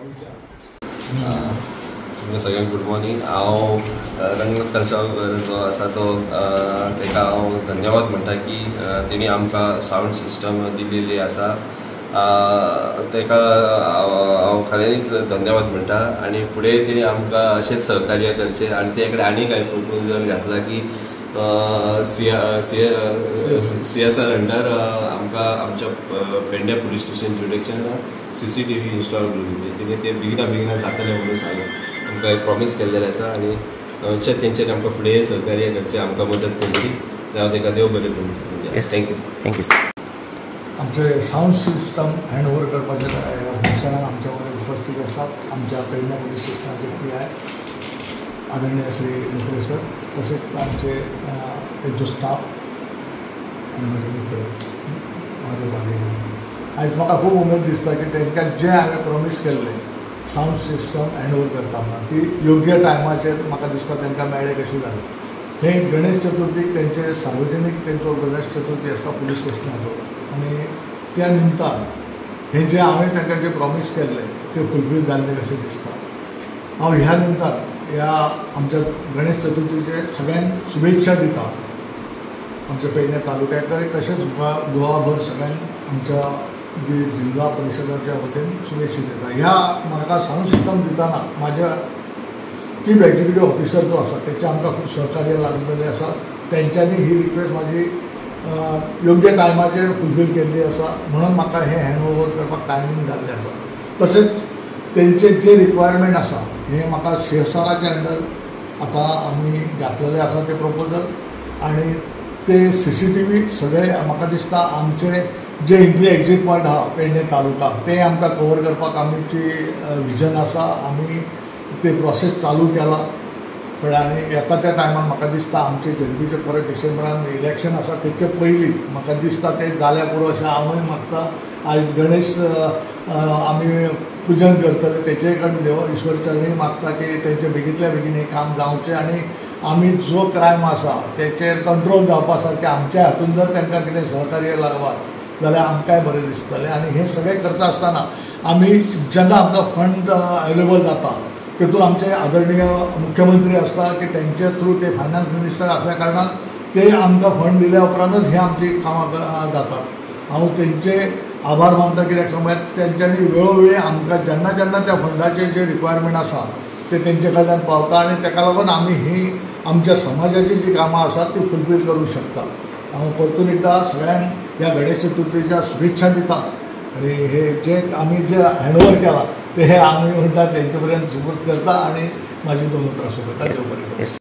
तुमकां सगळ्यांक good morning. हांव रंगनाथ करसाळकर जो आसा तो ताका हांव धन्यवाद म्हणटा की तेणी आमकां सावंड सिस्टम दिलेली आसा. ताका हांव खऱ्यांनीच धन्यवाद म्हणटा आनी फुडें तेणी आमकां अशेंच सहकार्य करचें. आनी ते कडेन आनीक कांय प्रपोजल घातला की सी एस आर अंडर आमकां आमच्या पेडणे पुलीस स्टेशन जुडिक्शनान CCTV install करून दिली. तिणें ते बेगिना बेगिना जातलें म्हणून सांगलें, आमकां एक प्रॉमीस केल्लें आसा. आनी अशेंच तेंच्यांनी आमकां फुडें सहकार्य करचें, आमकां मदत करची. हांव ताका देव बरें करूं. Thank you. Thank you. आमचे सावंड सिस्टम हँड ओवर करपाच्या फंक्शनाक आमच्या वयर उपस्थित आसात आमच्या पेडणे पुलीस स्टेशनाचे PI आदरणीय श्री मुखरे सर, तसेच आमचे तेंचो स्टाफ आनी म्हजे मित्र महादेव पालयेकर. आयज म्हाका खूब उमेद दिसता की तांकां जें हांवें प्रॉमीस केल्लें सावंड सिस्टम हँड ओवर करता म्हणून ती योग्य टायमाचेर म्हाका दिसता तांकां मेळ्ळें कशें जालें. हें गणेश चतुर्थीक तेंचे सार्वजनीक तेंचो गणेश चतुर्थी आसता पुलीस स्टेशनाचो आनी त्या निमतान हें जें हांवें तांकां जें प्रॉमीस केल्लें तें फुलफील जाल्लें कशें दिसता. हांव ह्या निमतान ह्या आमच्या गणेश चतुर्थीचे सगळ्यांक शुभेच्छा दिता, आमच्या पेडणे तालुक्याकय तशेंच गोवाभर सगळ्यांक आमच्या जिल्हा परिशदाच्या वतीन शुभेच्छा दिता. ह्या म्हाका सावंड सिस्टम दितना म्हाज्या चीफ एक्झिक्युटीव ऑफिसर जो आसा तेचें आमकां खूब सहकार्य लागलेलें आसा. तेंच्यांनी ही रिक्वेस्ट म्हाजी योग्य टायमाचेर फुलफील केल्ली आसा म्हणून म्हाका हें हँड ओवर करपाक टायमींग जाल्लें आसा. तशेंच तेंचे जे रिक्वायरमेंट आसा हें म्हाका CSRाच्या अंडर आतां आमी घातलेलें आसा तें प्रपोजल आनी ते CCTV सगळे म्हाका दिसता आमचे जे एंट्री एक्झीट पॉयंट आहा पेडणे तालुका ते आमकां कवर करपाक आमची विजन आसा. आमी ते प्रोसेस चालू केला कळ्ळें. आनी येता त्या टायमार म्हाका दिसता आमचे झेडपीचे परत डिसेंबरान इलेक्शन आसा तेचे पयलीं म्हाका दिसता ते जाल्या पुरो अशें हांवूय मागता. आयज गणेश आमी पुजन करतले तेचे कडेन देव ईश्वर चरणी मागता की तेंचे बेगींतल्या बेगीन हें काम जावचें आनी आमी जो क्रायम आसा तेचेर कंट्रोल जावपा सारकें आमच्या हातून जर तांकां कितें सहकार्य लागपाक जाल्यार आमकांय बरें दिसतलें. आनी हें सगळें करता आसतना आमी जेन्ना आमकां फंड अवेलेबल जाता तेतून आमचे आदरणीय मुख्यमंत्री आसता की तेंचे थ्रू ते फायनान्स मिनिस्टर आसल्या कारणान ते आमकां फंड दिल्या उपरांतच हे आमची कामां जातात. हांव तेंचे आभार मानता कित्याक सांगल्यार तेंच्यांनी वेळोवेळी आमकां जेन्ना जेन्ना त्या फंडाचे जे रिक्वायरमेंट आसा ते तेंचे कडल्यान पावता आनी तेका लागून आमी ही आमच्या समाजाची जी कामां आसात ती फुलफील करूंक शकता. हांव परतून एकदां सगळ्यांक ह्या गणेश चतुर्थीच्या शुभेच्छा दिता आनी हे जे आमी जे हँडओवर केला ते हे आमी म्हणटा तेंचे पर्यंत सुपूर्द करता आनी म्हाजी दोन उतरां सोंपयता. देव बरें करूं.